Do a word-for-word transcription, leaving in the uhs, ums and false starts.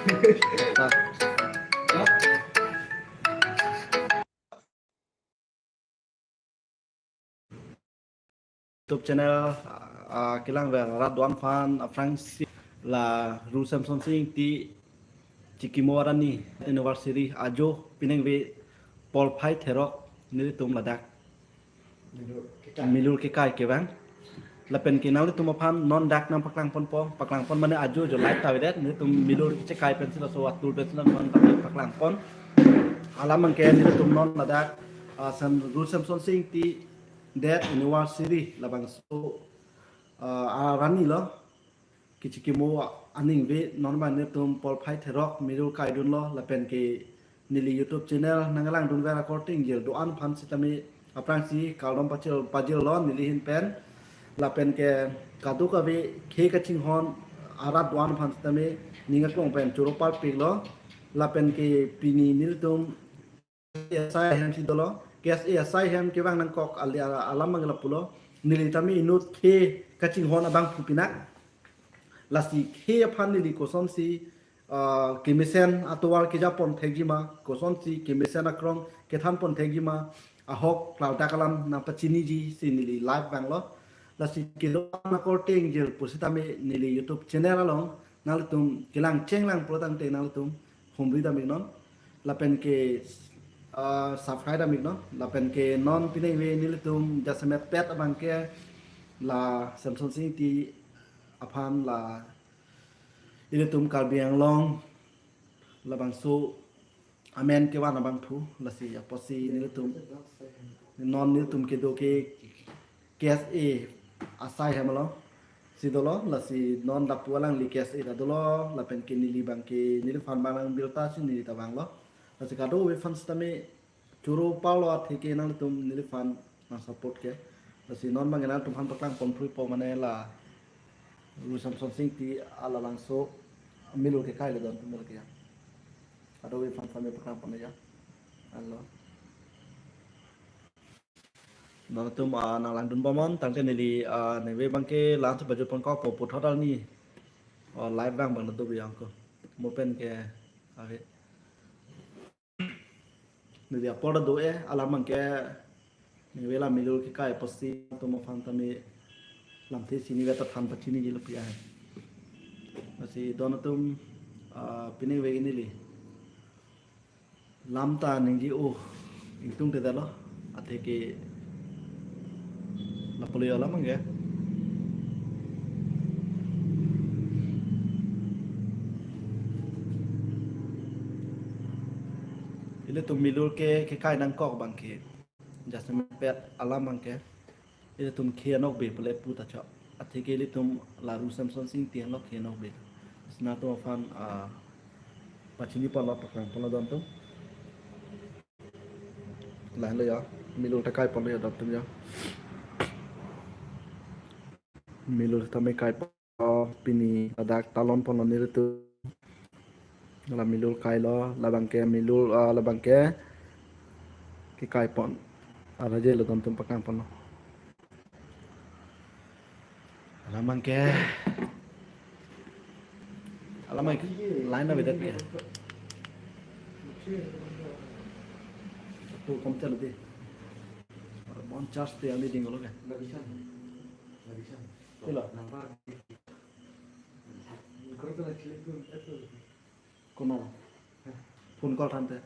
YouTube channel, ah, kelang ver rat do-an aphan aphrangsi la Ru Semsonsing Ingti chikimo arni anniversary ajo piningve porphai therok nelitum ladak milur kekai kevang. Lapen ke nanglitum aphan non dak nangpaklang ponpo, paklang pon mane ajo jo live ta avedet, nelitum milur kekai pensi laso atur pensi non paklang pon. Alam abangke nelitum non ladak, ah, Sem, Ru Semsonsing Ingti death anniversary labangso, ah, arni lo, kechikimo aningve non abang nelitum porphai therok milur kaidunlo, lapen ke neli YouTube channel nanglangdun ver akorte ingjir do-an aphan sitame aphrangsi kardom pajir, pajirlo neli ahin pen. Lapen ke kadokave khei kachinghon arat do-an aphan sitame ning aklong pen choro parpiklo. Lapen ke pini nelitum asai ahem si dolo. K S A asai ahem kevang nangkok ali alam abang lapulo. Neli tame inut khei kachinghon abangphu pinak. Lasi khei aphan neli kosonsi, ah, kemesen atovar kejapon thekji ma, kosonsi kemesen akrong kethanpon thekji ma, ahok klardak alam nangpachiniji si neli live vanglo. Lasi kedo-an akorte ingjir pusitame neli YouTube channel along nanglitum kelang chenglang pulo tangte nanglitum humri dam iknon. Lapen ke, ah, subscribe dam iknon. Lapen ke non piningve nelitum jasemet pet abangke la Semsonsing Ingti aphan la ilitum Karbi Anglong labangso amen kevan abangphu, lasi apotsi nelitum non nelitum kedo ke K S A asai ahem lo si dolo, lasi non lapu alangli K S A ta dolo, lapen ke neli abangke neliphan abang nang birta si neli ta vanglo. Lasi kadokave aphan sitame choro parlo atheke nanglitum neliphan nang support ke. Lasi non abang nangtum aphan paklang ponphu po mane la Ru Semsonsing Ingti alabangso milur kekai le don tumil ke ya. Kadokave aphan sitame paklang pon ya. Alo. Nangtum, ah, nanglangdun bomnon, tangte neli, ah, ningve abangke lang tu baju pon kok po puthot arni. Oh, live vang abang nangtum yang ko. Mo pen ke, ave. Neli apor do-e, alam abangke, ningve la milur kekai apotsi nangtum aphan tame lamthe chini veta than pachiniji lapu ya. Lasi don atum, ah, piningve neli lam ta ningje-o ingtungte dalo, atheke lapulo alam abangke. Ilitum milur ke kekai nangkok abangke jasemet pet alam abangke. Ilitum khei anokbe pule pu ta chok. Atheke ilitum la Ru Semsonsing Ingti henlo khei anokbe. Lasi nangtum aphan, ah, pachini ponlo, paklang ponlo don atum. Lahenlo ya, milur ta kai ponlo ya don atum ya. Milur tame kai pon, pini ladak talon ponlo nelitum. La milur kailo, labangke milur, ah, labangke kekai pon. Arajelo don atum paklang ponlo. Alam abangke. Alam abangke line avedet ke. Tu kom chalo de. Bon charge te ali ding lo ke. Tilo. Kono. Phone call thante.